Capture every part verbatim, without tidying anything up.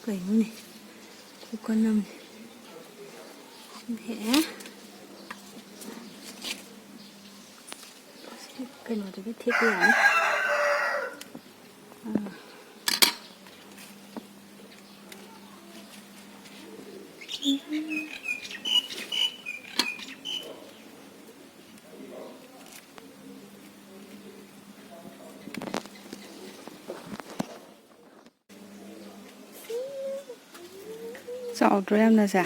ꯀꯩꯅꯣꯅꯦ, ꯈꯨꯀꯟ ꯑꯃꯅꯦ꯫ ꯁꯤ ꯍꯦꯛꯑꯦ꯫ ꯁꯤ ꯀꯩꯅꯣꯗꯒꯤ ꯊꯦꯛꯄ ꯌꯥꯅꯤ꯫ ꯑꯥ꯫ ꯆꯥꯎꯗ꯭ꯔꯣ ꯌꯥꯝꯅꯁꯦ?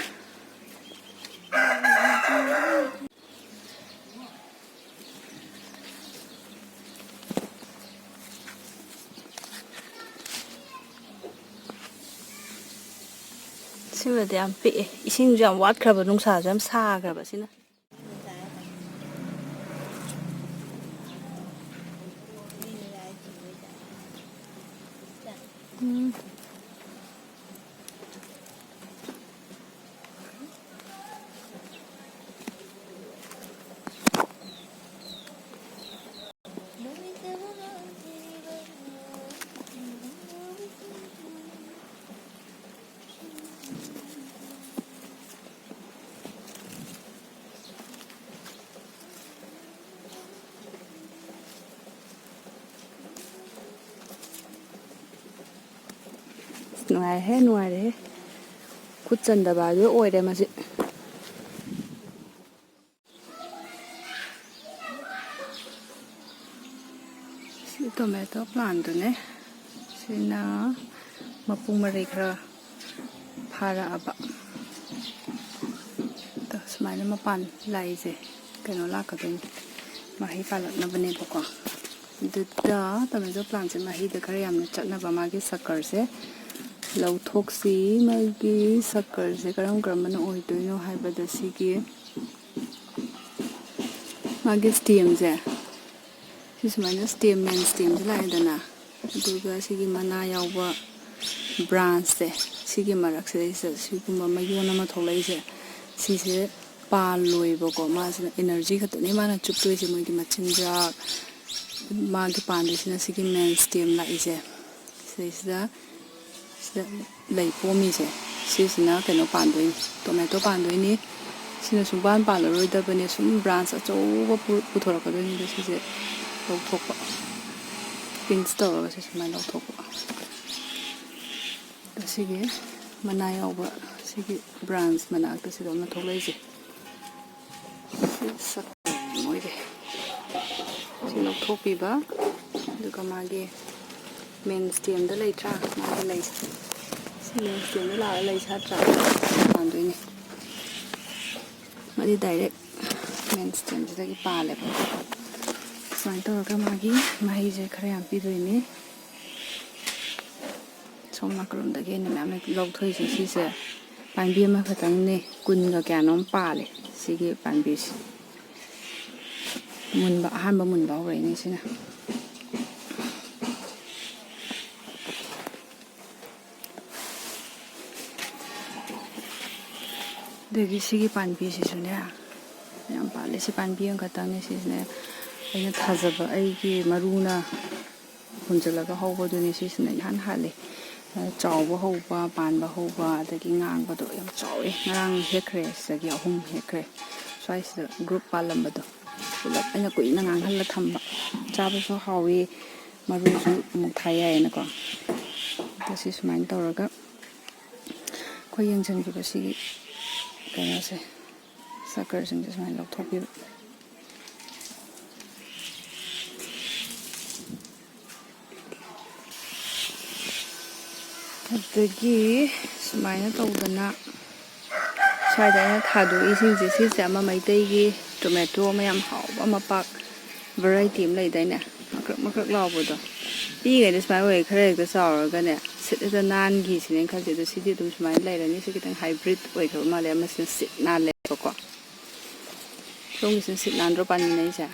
ꯁꯤꯃꯗꯤ ꯌꯥꯝ ꯄꯤꯛꯑꯦ꯫ ꯏꯁꯤꯡꯁꯨ ꯌꯥꯝ ꯋꯥꯠꯈ꯭ꯔꯕ, ꯅꯨꯡꯁꯥꯁꯨ ꯌꯥꯝ ꯁꯥꯈ꯭ꯔꯕ ꯁꯤꯅ꯫ ꯎꯝ꯫ ꯅꯨꯡꯉꯥꯏꯔꯦꯍꯦ, ꯅꯨꯡꯉꯥꯏꯔꯦꯍꯦ꯫ ꯈꯨꯠ ꯆꯟꯗꯕ ꯍꯥꯏꯗꯨ ꯑꯣꯏꯔꯦ ꯃꯁꯤ꯫ ꯁꯤ tomato plantꯗꯨꯅꯦ꯫ ꯁꯤꯅ ꯃꯄꯨꯡ ꯃꯔꯩ ꯈꯔ ꯐꯥꯔꯛꯑꯕ꯫ ꯑꯗꯣ ꯁꯨꯃꯥꯏꯅ ꯃꯄꯥꯟ ꯂꯥꯛꯏꯁꯦ ꯀꯩꯅꯣ ꯂꯥꯛꯀꯗꯣꯏꯅꯤ, ꯃꯍꯩ ꯄꯥꯜꯂꯛꯅꯕꯅꯦꯕꯀꯣ꯫ ꯑꯗꯨꯗ tomato plantꯁꯦ ꯃꯍꯩꯗ ꯈꯔ ꯌꯥꯝꯅ ꯆꯠꯅꯕ ꯃꯥꯒꯤ ꯁꯛꯀꯔꯁꯦ ꯂꯧꯊꯣꯛꯁꯤ꯫ ꯃꯥꯒꯤ ꯁꯛꯀꯔꯁꯦ ꯀꯔꯝ ꯀꯔꯝꯕꯅ ꯑꯣꯏꯗꯣꯏꯅꯣ ꯍꯥꯏꯕꯗ ꯁꯤꯒꯤ ꯃꯥꯒꯤ stemꯁꯦ ꯁꯤ ꯁꯨꯃꯥꯏꯅ stem, main stemꯁꯦ ꯂꯥꯛꯑꯦꯗꯅ, ꯑꯗꯨꯒ ꯁꯤꯒꯤ ꯃꯅꯥ ꯌꯥꯎꯕ branchꯁꯦ, ꯁꯤꯒꯤ ꯃꯔꯛꯁꯤꯗꯩꯁꯤꯗ ꯁꯤꯒꯨꯝꯕ ꯃꯌꯣꯟ ꯑꯃ ꯊꯣꯛꯂꯛꯏꯁꯦ, ꯁꯤꯁꯦ ꯄꯥꯜꯂꯣꯏꯕꯀꯣ꯫ ꯃꯥꯁꯤꯅ energy ꯈꯛꯇꯅꯦ ꯃꯥꯅ ꯆꯨꯞꯇꯣꯏꯁꯦ, ꯃꯣꯏꯒꯤ ꯃꯆꯤꯟꯖꯥꯛ꯫ ꯃꯥꯒꯤ ꯄꯥꯟꯗꯣꯏꯁꯤꯅ ꯁꯤꯒꯤ main stem ꯂꯥꯛꯏꯁꯦ, ꯁꯤꯗꯩꯁꯤꯗ ꯁꯤꯗ ꯂꯩ ꯄꯣꯝꯃꯤꯁꯦ, ꯁꯤꯁꯤꯅ ꯀꯩꯅꯣ ꯄꯥꯟꯗꯣꯏꯅꯤ, ꯇꯣꯃꯦꯇꯣ ꯄꯥꯟꯗꯣꯏꯅꯤ꯫ ꯁꯤꯅ ꯁꯨꯡꯄꯥꯟ ꯄꯥꯜꯂꯔꯣꯏꯗꯕꯅꯦ, ꯁꯨꯝ ꯕ꯭ꯔꯥꯟꯁ ꯑꯆꯧꯕ ꯄꯨ-, ꯄꯨꯊꯣꯔꯛꯀꯗꯣꯏꯅꯤ꯫ ꯑꯗꯣ ꯁꯤꯁꯦ ꯂꯧꯊꯣꯛꯄ, ꯄꯤꯟꯁ ꯇꯧꯔꯒ ꯁꯤ ꯁꯨꯃꯥꯏꯅ ꯂꯧꯊꯣꯛꯄ꯫ ꯑꯗꯣ ꯁꯤꯒꯤ ꯃꯅꯥ ꯌꯥꯎꯕ ꯁꯤꯒꯤ ꯕ꯭ꯔꯥꯟꯁ ꯃꯅꯥꯛꯇ ꯁꯤꯗ ꯑꯃ ꯊꯣꯛꯂꯛꯏꯁꯦ, ꯁꯤ ꯁꯛ-, ꯃꯣꯏꯒꯤ ꯁꯤ ꯂꯧꯊꯣꯛꯄꯤꯕ꯫ ꯑꯗꯨꯒ ꯃꯥꯒꯤ ꯃꯦꯟ ꯁ꯭ꯇꯦꯝꯗ ꯂꯩꯇ꯭ꯔꯥ, ꯃꯥꯒꯤ ꯂꯩ, ꯁꯤ ꯃꯦꯟ ꯁ꯭ꯇꯦꯝꯗ ꯂꯥꯛꯑꯒ ꯂꯩ ꯁꯥꯠꯇ꯭ꯔꯥ, ꯄꯥꯟꯗꯣꯏꯅꯦ꯫ ꯃꯥꯗꯤ ꯗꯥꯏꯔꯦꯛ ꯃꯦꯟ ꯁ꯭ꯇꯦꯝꯁꯤꯗꯒꯤ ꯄꯥꯜꯂꯦꯕ꯫ ꯁꯨꯃꯥꯏꯅ ꯇꯧꯔꯒ ꯃꯥꯒꯤ ꯃꯍꯩꯁꯦ ꯈꯔ ꯌꯥꯝ ꯄꯤꯗꯣꯏꯅꯤ꯫ ꯁꯣꯝ ꯅꯥꯀꯜꯂꯣꯝꯗꯒꯤ ꯑꯩꯅ ꯃꯌꯥꯝ ꯂꯧꯊꯣꯛꯏꯁꯦ, ꯁꯤꯁꯦ ꯄꯥꯝꯕꯤ ꯑꯃꯈꯛꯇꯪꯅꯦ, ꯀꯨꯟꯒ ꯀꯌꯥꯅꯣꯝ ꯄꯥꯜꯂꯦ ꯁꯤꯒꯤ ꯄꯥꯝꯕꯤꯁꯦ꯫ ꯃꯨꯟꯕ, ꯑꯍꯥꯟꯕ ꯃꯨꯟꯕ ꯍꯧꯔꯛꯏꯅꯦ ꯁꯤꯅ꯫ ꯑꯗꯒꯤ ꯁꯤꯒꯤ ꯄꯥꯝꯕꯤꯁꯤꯁꯨꯅꯦ ꯌꯥꯝ ꯄꯥꯜꯂꯦ꯫ ꯁꯤ ꯄꯥꯝꯕꯤ ꯑꯃꯈꯛꯇꯪꯅꯦ꯫ ꯁꯤꯁꯤꯅꯦ ꯑꯩꯅ ꯊꯥꯖꯕ ꯑꯩꯒꯤ ꯃꯔꯨꯅ ꯍꯨꯟꯖꯤꯜꯂꯒ ꯍꯧꯕꯗꯨꯅꯦ꯫ ꯁꯤꯁꯤꯅ ꯏꯍꯥꯟ ꯍꯥꯜꯂꯦ꯫ ꯆꯥꯎꯕ ꯍꯧꯕ, ꯄꯥꯟꯕ ꯍꯧꯕ, ꯑꯗꯒꯤ ꯉꯥꯡꯕꯗꯣ ꯌꯥꯝ ꯆꯥꯎꯋꯦ꯫ ꯉꯔꯥꯡ ꯍꯦꯛꯈ꯭ꯔꯦ, ꯁꯤꯗꯒꯤ ꯑꯍꯨꯝ ꯍꯦꯛꯈ꯭ꯔꯦ꯫ ꯁ꯭ꯋꯥꯏꯁꯤꯗ ꯒ꯭ꯔꯨꯞ ꯄꯥꯜꯂꯝꯕꯗꯣ ꯄꯨꯂꯞ ꯑꯩꯅ ꯀꯨꯏꯅ ꯉꯥꯡꯍꯜꯂ ꯊꯝꯕ꯫ ꯆꯥꯕꯁꯨ ꯍꯥꯎꯋꯤ, ꯃꯔꯨꯁꯨ ꯑꯃꯨꯛ ꯊꯥ ꯌꯥꯏꯌꯦꯅꯀꯣ꯫ ꯑꯗꯣ ꯁꯤ ꯁꯨꯃꯥꯏꯅ ꯇꯧꯔꯒ ꯑꯩꯈꯣꯏ ꯌꯦꯡꯁꯤꯟꯈꯤꯕ ꯁꯤꯒꯤ ꯀꯩꯅꯣꯁꯦ, ꯁꯛꯀꯔꯁꯤꯡꯁꯦ ꯁꯨꯃꯥꯏꯅ ꯂꯧꯊꯣꯛꯄꯤꯕ꯫ ꯑꯗꯒꯤ ꯁꯨꯃꯥꯏꯅ ꯇꯧꯗꯅ ꯁ꯭ꯋꯥꯏꯗ ꯑꯩꯅ ꯊꯥꯗꯣꯛꯏꯁꯤꯡꯁꯦ, ꯁꯤꯁꯦ ꯑꯃ ꯃꯩꯇꯩꯒꯤ ꯇꯣꯃꯦꯇꯣ ꯑꯃ ꯌꯥꯝ ꯍꯥꯎꯕ ꯑꯃ ꯄꯥꯛ ꯚꯦꯔꯥꯏꯇꯤ ꯑꯃ ꯂꯩꯗꯥꯏꯅꯦ, ꯃꯀ꯭ꯔꯛ ꯃꯀ꯭ꯔꯛ ꯂꯥꯎꯕꯗꯣ꯫ ꯄꯤꯛꯏꯉꯩꯗ ꯁꯨꯃꯥꯏꯅ ꯑꯣꯏ, ꯈꯔ ꯍꯦꯛꯇ ꯆꯥꯎꯔꯒꯅꯦ ꯁꯤꯠ ꯍꯦꯛꯇ ꯅꯥꯟꯈꯤꯁꯤꯅꯦꯅ ꯈꯜꯂꯤꯁꯦ꯫ ꯑꯗꯣ ꯁꯤꯗꯤ ꯑꯗꯨꯝ ꯁꯨꯃꯥꯏꯅ ꯂꯩꯔꯅꯤ꯫ ꯁꯤ ꯈꯤꯇꯪ ꯍꯥꯏꯕ꯭ꯔꯤꯠ ꯑꯣꯏꯈ꯭ꯔꯕ ꯃꯥꯜꯂꯦ, ꯑꯃꯁꯤꯅ ꯁꯤꯠ ꯅꯥꯜꯂꯦꯕꯀꯣ꯫ ꯁꯣꯝꯒꯤꯁꯤꯅ ꯁꯤꯠ ꯅꯥꯟꯗ꯭ꯔꯣ ꯄꯥꯟꯃꯤꯟꯅꯩꯁꯦ?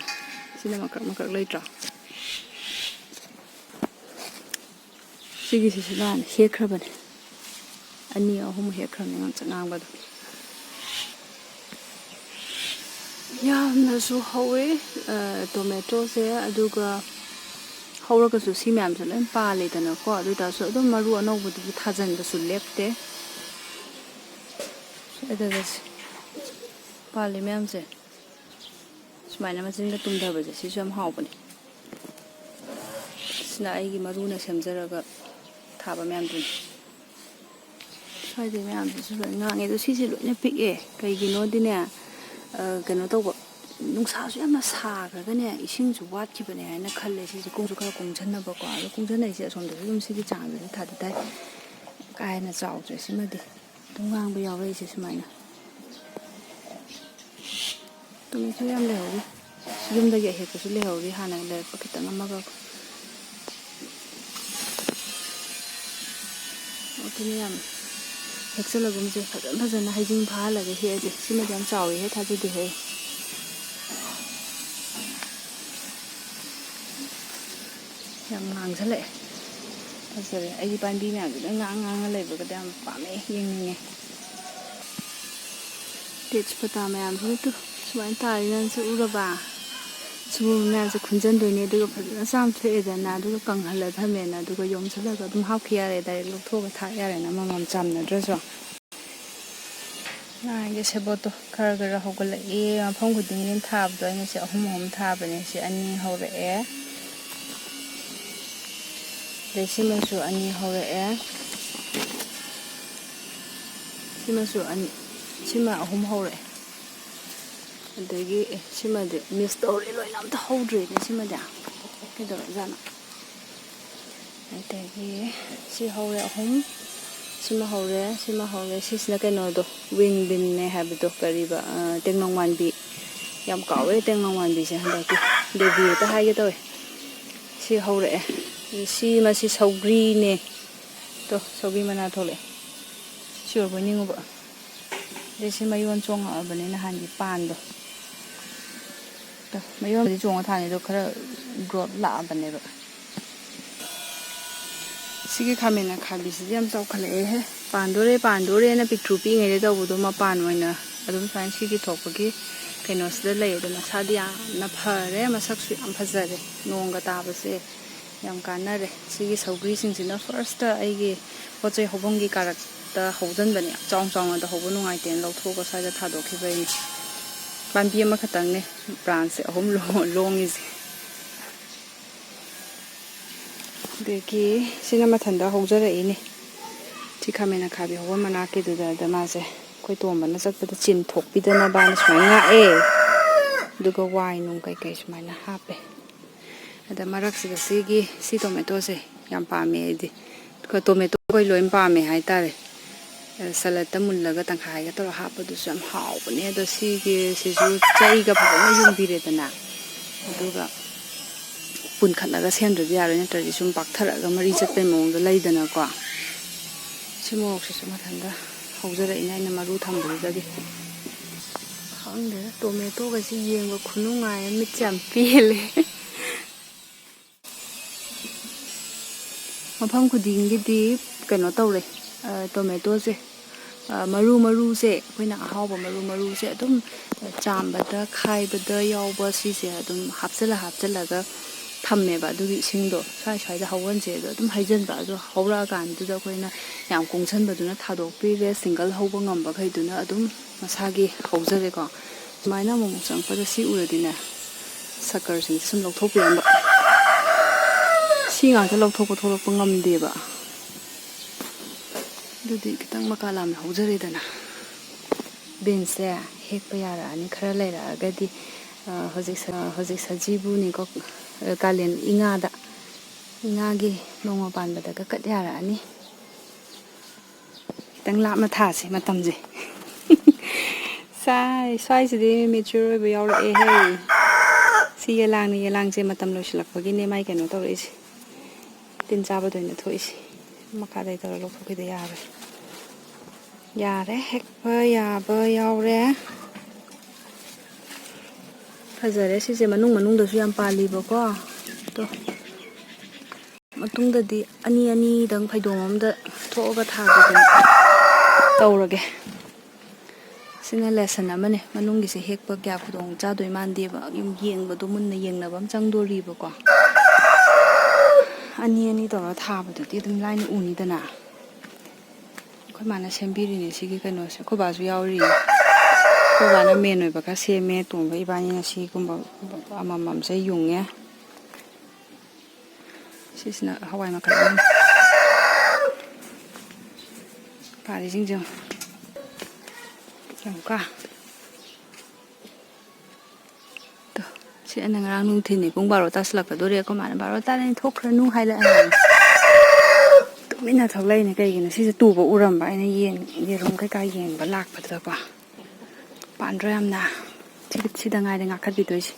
ꯁꯤꯅ ꯃꯀ꯭ꯔꯛ ꯃꯀ꯭ꯔꯛ ꯂꯩꯇ꯭ꯔꯣ? ꯁꯤꯒꯤꯁꯤꯁꯨ ꯅꯍꯥꯟ ꯍꯦꯛꯈ꯭ꯔꯕꯅꯦ, ꯑꯅꯤ ꯑꯍꯨꯝ ꯍꯦꯛꯈ꯭ꯔꯕꯅꯦ ꯉꯥꯡꯁꯛ ꯉꯥꯡꯕꯗꯣ꯫ ꯌꯥꯝꯅꯁꯨ ꯍꯧꯋꯦ, ꯑ, ꯇꯣꯃꯦꯇꯣꯁꯦ꯫ ꯑꯗꯨꯒ ꯍꯧꯔꯒꯁꯨ ꯁꯤ ꯃꯌꯥꯝꯁꯦ ꯂꯣꯏ ꯄꯥꯜꯂꯦꯗꯅꯀꯣ꯫ ꯑꯗꯨ ꯑꯣꯏ ꯇꯥꯔꯁꯨ ꯑꯗꯨꯝ ꯃꯔꯨ ꯑꯅꯧꯕꯗꯨꯗꯤ ꯊꯥꯖꯤꯟꯕꯁꯨ ꯂꯦꯞꯇꯦ꯫ ꯁ꯭ꯋꯥꯏꯗꯒꯁꯦ ꯄꯥꯜꯂꯤ ꯃꯌꯥꯝꯁꯦ꯫ ꯁꯨꯃꯥꯏꯅ ꯃꯆꯤꯟꯒ ꯇꯨꯝꯊꯕꯁꯦ, ꯁꯤꯁꯨ ꯌꯥꯝ ꯍꯥꯎꯕꯅꯦ꯫ ꯁꯤꯅ ꯑꯩꯒꯤ ꯃꯔꯨꯅ ꯁꯦꯝꯖꯔꯒ ꯊꯥꯕ ꯃꯌꯥꯝꯗꯨꯅꯤ꯫ ꯁ꯭ꯋꯥꯏꯗꯩ ꯃꯌꯥꯝꯁꯤꯁꯨ ꯂꯣꯏ ꯉꯥꯡꯉꯦ꯫ ꯑꯗꯣ ꯁꯤꯁꯦ ꯂꯣꯏꯅ ꯄꯤꯛꯑꯦ꯫ ꯀꯩꯒꯤꯅꯣꯗꯤꯅꯦ, ꯑ, ꯀꯩꯅꯣ ꯇꯧꯕ, ꯅꯨꯡꯁꯥꯁꯨ ꯌꯥꯝꯅ ꯁꯥꯈ꯭ꯔꯒꯅꯦ, ꯏꯁꯤꯡꯁꯨ ꯋꯥꯠꯈꯤꯕꯅꯦ ꯍꯥꯏꯅ ꯈꯜꯂꯦ꯫ ꯁꯤꯁꯦ ꯀꯨꯡꯁꯨ ꯈꯔ ꯀꯨꯡꯁꯟꯅꯕꯀꯣ꯫ ꯑꯗꯣ ꯀꯨꯡꯁꯟꯅꯩꯁꯦ ꯑꯁꯣꯝꯗꯁꯨ ꯑꯗꯨꯝ ꯁꯤꯒꯤ ꯆꯥꯡꯗꯗꯤ ꯊꯥꯗꯤ ꯊꯥꯏ꯫ ꯀꯥ ꯍꯦꯟꯅ ꯆꯥꯎꯗ꯭ꯔꯦ꯫ ꯁꯤꯃꯗꯤ ꯑꯗꯨꯝ ꯉꯥꯡꯕ ꯌꯥꯎꯔꯛꯏꯁꯦ ꯁꯨꯃꯥꯏꯅ꯫ ꯇꯨꯃꯤꯊꯣꯏ ꯌꯥꯝ ꯂꯩꯍꯧꯔꯤ꯫ ꯌꯨꯝꯗꯒꯤ ꯑꯍꯦꯛꯄꯁꯨ ꯂꯩꯍꯧꯔꯤ, ꯍꯥꯟꯅ ꯂꯩꯔꯛꯄ ꯈꯤꯇꯪ ꯑꯃꯒ꯫ ꯑꯗꯨꯅ ꯌꯥꯝ ꯍꯦꯛꯆꯜꯂꯒꯨꯝꯁꯦ, ꯐꯖꯅ ꯐꯖꯅ ꯍꯩꯖꯤꯡ ꯐꯥꯍꯜꯂꯒ ꯍꯦꯛꯑꯁꯦ꯫ ꯁꯤꯃꯗꯤ ꯌꯥꯝ ꯆꯥꯎꯋꯤꯍꯦ, ꯊꯥꯖꯗꯦꯍꯦ꯫ ꯌꯥꯝ ꯉꯥꯡꯁꯜꯂꯛꯑꯦ꯫ ꯐꯖꯔꯦ꯫ ꯑꯩꯗꯤ ꯄꯥꯝꯕꯤ ꯃꯌꯥꯝꯁꯦ ꯂꯣꯏ ꯉꯥꯡ ꯉꯥꯡꯉ ꯂꯩꯕꯒꯗꯤ ꯌꯥꯝ ꯄꯥꯝꯃꯦ, ꯌꯦꯡꯅꯤꯡꯉꯦ꯫ ꯇꯦꯖꯄꯇꯥ ꯃꯌꯥꯝꯁꯤꯅ ꯇꯨ ꯁꯨꯃꯥꯏꯅ ꯇꯥꯔꯤ ꯃꯌꯥꯝꯁꯦ ꯎꯔꯕ? ꯁꯤꯒꯨꯝꯕ ꯃꯌꯥꯝꯁꯦ ꯈꯨꯟꯖꯟꯗꯣꯏꯅꯦ, ꯑꯗꯨꯒ ꯐꯖꯅ ꯆꯥꯝꯊꯣꯛꯑꯦꯗꯅ, ꯑꯗꯨꯒ ꯀꯪꯍꯜꯂ ꯊꯝꯃꯦꯅ, ꯑꯗꯨꯒ ꯌꯣꯝꯁꯤꯜꯂꯒ ꯑꯗꯨꯝ ꯍꯥꯞꯈꯤ ꯌꯥꯔꯦ, ꯗꯥꯏꯔꯦꯛ ꯂꯧꯊꯣꯛꯑꯒ ꯊꯥꯛ ꯌꯥꯔꯦꯅ, ꯑꯃꯃꯝ ꯆꯥꯝꯅꯗ꯭ꯔꯁꯨ꯫ ꯉꯥꯒꯤ ꯁꯦꯕꯣꯠꯇꯣ ꯈꯔ ꯈꯔ ꯍꯧꯒꯠꯂꯛꯏ꯫ ꯃꯐꯝ ꯈꯨꯗꯤꯡꯒꯤ ꯊꯥꯕꯗꯣ ꯑꯩꯅ ꯁꯤ ꯑꯍꯨꯝ ꯑꯍꯨꯝ ꯊꯥꯕꯅꯦ꯫ ꯁꯤ ꯑꯅꯤ ꯍꯧꯔꯛꯑꯦ, ꯑꯗꯩ ꯁꯤꯃꯁꯨ ꯑꯅꯤ ꯍꯧꯔꯛꯑꯦ, ꯁꯤꯃꯁꯨ ꯑꯅꯤ, ꯁꯤꯃ ꯑꯍꯨꯝ ꯍꯧꯔꯛꯑꯦ꯫ ꯑꯗꯒꯤ ꯑꯦ, ꯁꯤꯃꯗꯤ ꯃꯤꯁ ꯇꯧꯔꯦ, ꯂꯣꯏꯅ ꯑꯝꯇ ꯍꯧꯗ꯭ꯔꯦꯅꯦ ꯁꯤꯃꯗꯤ꯫ ꯀꯩꯗꯧꯔꯖꯥꯠꯅꯣ? ꯑꯗꯒꯤ ꯁꯤ ꯍꯧꯔꯦ ꯑꯍꯨꯝ, ꯁꯤꯃ ꯍꯧꯔꯦ, ꯁꯤꯃ ꯍꯧꯔꯦ꯫ ꯁꯤꯁꯤꯅ ꯀꯩꯅꯣꯗꯣ, ꯋꯤꯡ ꯕꯤꯟꯅꯦ ꯍꯥꯏꯕꯗꯣ, ꯀꯔꯤꯕ, ꯑ, ꯇꯦꯡꯅꯧ ꯃꯥꯟꯕꯤ꯫ ꯌꯥꯝ ꯀꯥꯎꯋꯦ ꯇꯦꯡꯅꯧ ꯃꯥꯟꯕꯤꯁꯦ ꯍꯟꯗꯛꯇꯤ꯫ ꯗꯦꯕꯤ ꯍꯦꯛꯇ ꯍꯥꯏꯒꯦ ꯇꯧꯋꯦ꯫ ꯁꯤ ꯍꯧꯔꯛꯑꯦ꯫ ꯁꯤ ꯃꯁꯤ ꯁꯧꯒ꯭ꯔꯤꯅꯦ꯫ ꯇꯣ, ꯁꯧꯒ꯭ꯔꯤ ꯃꯅꯥ ꯊꯣꯛꯂꯛꯑꯦ꯫ ꯁꯤ ꯑꯣꯏꯔꯕꯣꯏ ꯅꯤꯡꯉꯨꯕ꯫ ꯑꯗꯩ ꯁꯤ ꯃꯌꯣꯟ ꯆꯣꯡꯉꯛꯑꯕꯅꯦ ꯅꯍꯥꯟꯒꯤ ꯄꯥꯟꯗꯣ꯫ ꯇꯣ, ꯃꯌꯣꯟꯕꯨꯗꯤ ꯆꯣꯡꯉ ꯊꯥꯅꯤ, ꯑꯗꯣ ꯈꯔ ꯒ꯭ꯔꯣꯠ ꯂꯥꯛꯑꯕꯅꯦꯕ꯫ ꯁꯤꯒꯤ ꯈꯥꯃꯦꯟ ꯑꯈꯥꯕꯤꯁꯤꯗꯤ ꯌꯥꯝ ꯆꯥꯎꯈꯠꯂꯛꯑꯦꯍꯦ꯫ ꯄꯥꯟꯗꯣꯔꯦ, ꯄꯥꯟꯗꯣꯔꯦꯅ ꯄꯤꯛꯇ꯭ꯔꯨ ꯄꯤꯛꯏꯉꯩꯗ ꯇꯧꯕꯗꯣ, ꯃꯄꯥꯟ ꯑꯣꯏꯅ ꯑꯗꯨꯝ ꯁꯨꯃꯥꯏꯅ ꯁꯤꯒꯤ ꯊꯣꯛꯄꯒꯤ ꯀꯩꯅꯣꯁꯤꯗ ꯂꯩ꯫ ꯑꯗꯣ ꯃꯁꯥꯗꯤ ꯌꯥꯝꯅ ꯐꯔꯦ, ꯃꯁꯛꯁꯨ ꯌꯥꯝ ꯐꯖꯔꯦ꯫ ꯅꯣꯡꯒ ꯇꯥꯕꯁꯦ ꯌꯥꯝ ꯀꯥꯟꯅꯔꯦ꯫ ꯁꯤꯒꯤ ꯁꯧꯒ꯭ꯔꯤꯁꯤꯡꯁꯤꯅ first ꯑꯩꯒꯤ ꯄꯣꯠ ꯆꯩ ꯍꯧꯐꯝꯒꯤ ꯀꯥꯔꯛꯇ ꯍꯧꯖꯟꯕꯅꯦ꯫ ꯌꯥꯝ ꯆꯥꯎ ꯆꯥꯎꯅꯗ ꯍꯧꯕ ꯅꯨꯡꯉꯥꯏꯇꯦꯅ ꯂꯧꯊꯣꯛꯑꯒ ꯁ꯭ꯋꯥꯏꯗ ꯊꯥꯗꯣꯛꯈꯤꯕꯩꯅꯦ꯫ ꯄꯥꯝꯕꯤ ꯑꯃꯈꯛꯇꯪꯅꯦ branchꯁꯦ ꯑꯍꯨꯝ ꯂꯣꯡ-, ꯂꯣꯡꯉꯤꯁꯦ꯫ ꯑꯗꯒꯤ ꯁꯤꯅ ꯃꯊꯟꯇ ꯍꯧꯖꯔꯛꯏꯅꯦ꯫ ꯁꯤ ꯈꯥꯃꯦꯟ ꯑꯈꯥꯕꯤ ꯍꯧꯕ ꯃꯅꯥꯛꯀꯤꯗꯨꯗ, ꯑꯗ ꯃꯥꯁꯦ ꯑꯩꯈꯣꯏ ꯇꯣꯝꯕꯅ ꯆꯠꯄꯗ ꯆꯤꯟ ꯊꯣꯛꯄꯤꯗꯅꯕꯅ ꯁꯨꯃꯥꯏꯅ ꯉꯥꯛꯑꯦ꯫ ꯑꯗꯨꯒ ꯋꯥꯏ ꯅꯨꯡ ꯀꯩꯀꯩ ꯁꯨꯃꯥꯏꯅ ꯍꯥꯞꯄꯦ꯫ ꯑꯗ ꯃꯔꯛꯁꯤꯗ ꯁꯤꯒꯤ, ꯁꯤ tomatoꯁꯦ ꯌꯥꯝ ꯄꯥꯝꯃꯦ ꯑꯩꯗꯤ꯫ ꯑꯗꯨꯒ tomato ꯑꯩꯈꯣꯏ ꯂꯣꯏ ꯄꯥꯝꯃꯦ ꯍꯥꯏꯇꯥꯔꯦ꯫ ꯑ, saladꯇ ꯃꯨꯜꯂꯒ ꯇꯪꯈꯥꯏꯒ ꯇꯧꯔꯒ ꯍꯥꯞꯄꯗꯨꯁꯨ ꯌꯥꯝ ꯍꯥꯎꯕꯅꯦ꯫ ꯑꯗꯣ ꯁꯤꯒꯤ, ꯁꯤꯁꯨ ꯆꯩꯒ ꯐꯖꯅ ꯌꯨꯡꯕꯤꯔꯦꯗꯅ꯫ ꯑꯗꯨꯒ ꯄꯨꯟꯈꯠꯂꯒ ꯁꯦꯝꯗ꯭ꯔꯗꯤ ꯌꯥꯔꯣꯏ, ꯅꯠꯇ꯭ꯔꯗꯤ ꯁꯨꯝ ꯄꯥꯛꯊꯔꯛꯑꯒ ꯃꯔꯤ ꯆꯠꯄꯩ ꯃꯑꯣꯡꯗ ꯂꯩꯗꯅꯀꯣ꯫ ꯁꯤ ꯃꯣꯔꯣꯛꯁꯤꯁꯨ ꯃꯊꯟꯇ ꯍꯧꯖꯔꯛꯏꯅꯦ, ꯑꯩꯅ ꯃꯔꯨ ꯊꯝꯕꯗꯨꯗꯒꯤ꯫ ꯈꯪꯗꯦꯗ, tomatoꯒꯁꯤ ꯌꯦꯡꯕ ꯈꯨꯅꯨꯡꯉꯥꯏ ꯑꯃ, ꯃꯤꯠꯁꯦ ꯌꯥꯝ ꯄꯦꯜꯂꯦ꯫ ꯃꯐꯝ ꯈꯨꯗꯤꯡꯒꯤꯗꯤ ꯀꯩꯅꯣ ꯇꯧꯔꯦ, ꯑ, tomatoꯁꯦ, ꯑ, ꯃꯔꯨ ꯃꯔꯨꯁꯦ, ꯑꯩꯈꯣꯏꯅ ꯑꯍꯥꯎꯕ ꯃꯔꯨ ꯃꯔꯨꯁꯦ ꯑꯗꯨꯝ ꯆꯥꯝꯕꯗ, ꯈꯥꯏꯕꯗ ꯌꯥꯎꯕ ꯁꯤꯁꯦ ꯑꯗꯨꯝ ꯍꯥꯞꯆꯤꯜꯂ ꯍꯥꯞꯆꯤꯜꯂꯒ ꯊꯝꯃꯦꯕ꯫ ꯑꯗꯨꯒꯤ ꯏꯁꯤꯡꯗꯣ ꯁ꯭ꯋꯥꯏ ꯁ꯭ꯋꯥꯏꯗ ꯍꯧꯍꯟꯁꯦ ꯑꯗꯣ ꯑꯗꯨꯝ ꯍꯩꯖꯤꯟꯕ꯫ ꯑꯗꯣ ꯍꯧꯔꯛꯑꯀꯥꯟꯗꯨꯗ ꯑꯩꯈꯣꯏꯅ ꯌꯥꯝ ꯀꯨꯡꯁꯟꯕꯗꯨꯅ ꯊꯥꯗꯣꯛꯄꯤꯔꯦ, single ꯍꯧꯕ ꯉꯝꯕꯈꯩꯗꯨꯅ ꯑꯗꯨꯝ ꯃꯁꯥꯒꯤ ꯍꯧꯖꯔꯦꯀꯣ꯫ ꯁꯨꯃꯥꯏꯅ ꯑꯃꯨꯛ ꯑꯃꯨꯛ ꯆꯪꯉꯛꯄꯗ ꯁꯤ ꯎꯔꯗꯤꯅꯦ, suckerꯁꯤꯡꯁꯦ ꯁꯨꯝ ꯂꯧꯊꯣꯛꯄꯤꯔꯝꯕ꯫ ꯁꯤ ꯉꯥꯛꯇ ꯂꯧꯊꯣꯛꯄ ꯊꯣꯛꯂꯛꯄ ꯉꯝꯗꯦꯕ꯫ ꯑꯗꯨꯗꯤ ꯈꯤꯇꯪ ꯃꯀꯥ ꯂꯥꯝꯅ ꯍꯧꯖꯔꯦꯗꯅ꯫ Beansꯁꯦ ꯍꯦꯛꯄ ꯌꯥꯔꯛꯑꯅꯤ ꯈꯔ ꯂꯩꯔꯛꯑꯒꯗꯤ꯫ ꯑ, ꯍꯧꯖꯤꯛ ꯁ-, ꯍꯧꯖꯤꯛ ꯁꯖꯤꯕꯨꯅꯤꯀꯣ, ꯑ, ꯀꯥꯂꯦꯟ ꯏꯉꯥꯗ, ꯏꯉꯥꯒꯤ ꯅꯣꯡꯃ ꯄꯥꯟꯕꯗꯒ ꯀꯠ ꯌꯥꯔꯛꯑꯅꯤ꯫ ꯈꯤꯇꯪ ꯂꯥꯞꯅ ꯊꯥꯁꯦ ꯃꯇꯝꯁꯦ꯫ ꯁꯥꯏ, ꯁ꯭ꯋꯥꯏꯁꯤꯗꯤ mature ꯑꯣꯏꯕ ꯌꯥꯎꯔꯛꯑꯦꯍꯦ꯫ ꯁꯤ ꯌꯦꯂꯥꯡꯅꯤ, ꯌꯦꯂꯥꯡꯁꯦ ꯃꯇꯝ ꯂꯣꯏꯁꯤꯜꯂꯛꯄꯒꯤꯅꯦ ꯃꯥꯏ ꯀꯩꯅꯣ ꯇꯧꯔꯛꯏꯁꯦ꯫ ꯇꯤꯟ ꯆꯥꯕꯗ ꯑꯣꯏꯅ ꯊꯣꯛꯏꯁꯦ꯫ ꯃꯈꯥꯗꯩ ꯇꯧꯔ ꯂꯧꯊꯣꯛꯈꯤꯗ ꯌꯥꯔꯣꯏ꯫ ꯌꯥꯔꯦ, ꯍꯦꯛꯄ ꯌꯥꯕ ꯌꯥꯎꯔꯦ꯫ ꯐꯖꯔꯦ ꯁꯤꯁꯦ, ꯃꯅꯨꯡ ꯃꯅꯨꯡꯗꯁꯨ ꯌꯥꯝ ꯄꯥꯜꯂꯤꯕꯀꯣ꯫ ꯑꯗꯣ ꯃꯇꯨꯡꯗꯗꯤ ꯑꯅꯤ ꯑꯅꯤꯗꯪ ꯐꯩꯗꯣꯝ ꯑꯃꯗ ꯊꯣꯛꯑꯒ ꯊꯥꯕꯤꯗꯅ ꯇꯧꯔꯒꯦ꯫ ꯁꯤꯅ lesson ꯑꯃꯅꯦ꯫ ꯃꯅꯨꯡꯒꯤꯁꯦ ꯍꯦꯛꯄ ꯀꯌꯥ ꯈꯨꯗꯣꯡ ꯆꯥꯗꯣꯏ ꯃꯥꯟꯗꯦꯕ꯫ ꯌꯨꯝ ꯌꯦꯡꯕꯗꯣ ꯃꯨꯟꯅ ꯌꯦꯡꯅꯕ ꯑꯃ ꯆꯪꯗꯣꯔꯤꯕꯀꯣ꯫ ꯑꯅꯤ ꯑꯅꯤ ꯇꯧꯔꯒ ꯊꯥꯕꯗꯨꯗꯤ ꯑꯗꯨꯝ ꯂꯥꯏꯅ ꯎꯅꯤꯗꯅ꯫ ꯑꯩꯈꯣꯏ ꯃꯥꯅ ꯁꯦꯝꯕꯤꯔꯤꯅꯦ ꯁꯤꯒꯤ ꯀꯩꯅꯣꯁꯦ, ꯑꯩꯈꯣꯏ ꯕꯥꯁꯨ ꯌꯥꯎꯔꯤꯅꯦ꯫ ꯑꯩꯈꯣꯏ ꯕꯥꯅ ꯃꯦꯟ ꯑꯣꯏꯕ ꯈꯔ ꯁꯦꯝꯃꯦ, ꯇꯣꯝꯕ ꯏꯕꯥꯅꯤꯅ ꯁꯤꯒꯨꯝꯕ ꯑꯃꯃꯝꯁꯦ ꯌꯨꯡꯉꯦ꯫ ꯁꯤꯁꯤꯅ ꯍꯋꯥꯏ ꯃꯈꯜ ꯑꯃꯅꯤ꯫ ꯄꯥꯜꯂꯤꯁꯤꯡꯁꯦ ꯌꯦꯡꯉꯨ꯫ ꯌꯦꯡꯉꯨꯀꯣ꯫ ꯇꯣ, ꯁꯤ ꯑꯩꯅ ꯉꯔꯥꯡ ꯅꯨꯡꯊꯤꯜꯅꯤ, ꯄꯨꯡ ꯕꯥꯔꯣ ꯇꯥꯁꯤꯜꯂꯛꯀꯗꯣꯔꯦ꯫ ꯑꯩꯈꯣꯏ ꯃꯥꯅ, "ꯕꯥꯔꯣ ꯇꯥꯔꯦ, ꯊꯣꯛꯈ꯭ꯔꯅꯨ" ꯍꯥꯏꯔꯛꯑꯦ꯫ ꯇꯨꯃꯤꯟꯅ ꯊꯣꯛꯂꯛꯏꯅꯦ꯫ ꯀꯩꯒꯤꯅꯣ? ꯁꯤꯁꯦ ꯇꯨꯕ ꯎꯔꯝꯕ ꯑꯩꯅ, ꯌꯦꯟ, ꯌꯦꯔꯨꯝ ꯀꯩꯀꯥ ꯌꯦꯡꯕ ꯂꯥꯛꯄꯗꯨꯗꯀꯣ꯫ ꯄꯥꯟꯗ꯭ꯔꯣ ꯌꯥꯝꯅ? ꯁꯤ-, ꯁꯤꯗ ꯉꯥꯏꯔꯦ ꯉꯥꯈꯠꯄꯤꯗꯣꯏꯁꯦ꯫